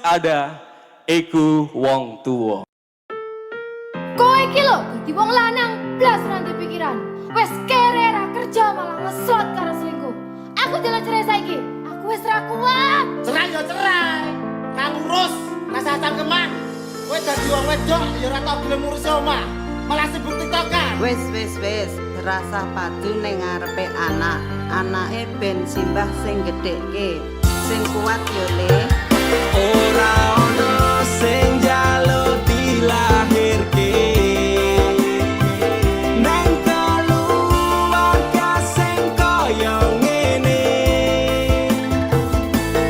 Ada iku wong tuwa. Kowe iki lho dadi wong lanang blas ra nduwe pikiran. Wes kere ra kerja malah ngeslot karo selingkuh. Aku njaluk cerai saiki. Aku wis ra kuat. Cerai ya cerai. Ra ngurus, rasah cangkeman. Kowe dadi wong wedok ya ora tau gelem ngurusi omah. Malah sibuk tiktokan. Wis, wis, wis, rasah padu ning ngarepe anak. Anake ben simbah sing gedhekke. Sing kuat yo, Le. Ora ono sing njaluk dilahirke neng keluarga sing kaya ngene.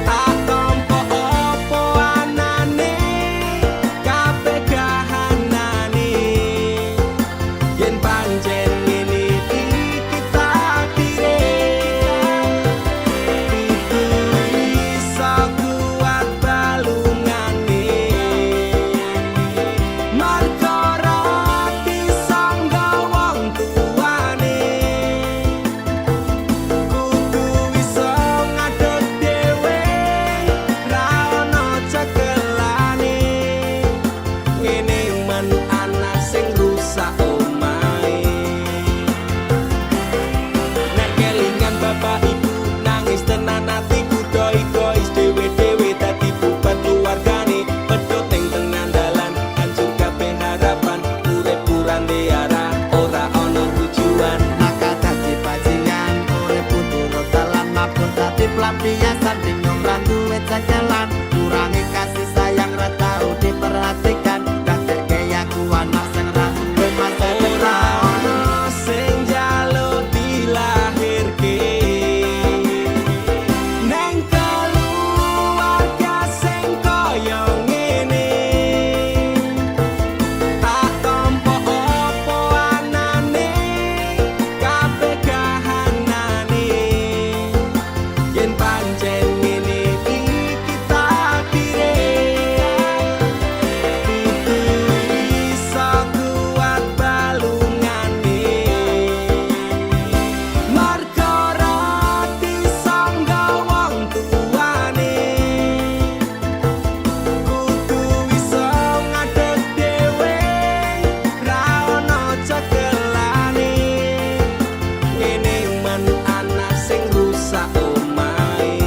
Tak tampa apa anane, kabeh kahanane, yen pancen ngene iki takdire, kudu iso kuat balungane, mergo ra disangga wong tuane, kudu iso ngadeg dhewe, ra ono cekelane. Ngene men anak sing rusak omahe. Nek kelingan bapak ibu nangis tenan atiku. Do egois dhewe-dhewe, dadi bubar keluargane, pedhot ning tengah dalan, hancur kabeh harapan, urip kurang arah, ora ono tujuan. Maka dadi bajingan, urip kudu dalan, mabur dadi pelampiasan, bingung ra duwe cekelan, kurangi kasih sayang, ra tau diperhatikan, dadekke aku anak sing ra duwe masa Ora depan. Ono sing njaluk dilahirke neng keluarga sing kaya ngene. Tak tampa apa anane, kabeh kahanane, yen pancen ngene iki takdire, kudu iso kuat balungane, mergo ra disangga wong tuane, kudu iso ngadeg dhewe, ra ono cekelane. Ngene men anak sing rusak omahe.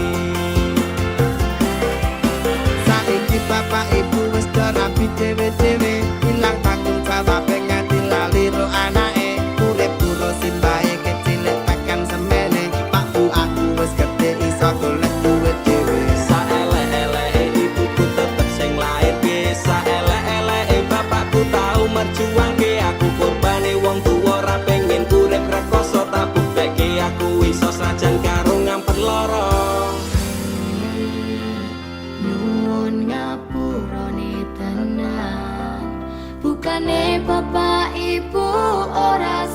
Saiki bapak ibu wis do rabi dhewe-dhewe, ilang tanggung jawab nganti lali ro anake, urip karo simbahe kecil tekan semene. Pak, Bu, aku wis gedhe, iso golek duit dhewe. Saelek-eleke ibuku tetep sing lairke, saelek-eleke bapakku tau merjuangke. Aku korbane wong tuwa, ra pengen urip rekoso, tak buktekke aku iso senajan karo ngamper lara. Nyuwun ngapurane tenan. Bukane bapak ibu ora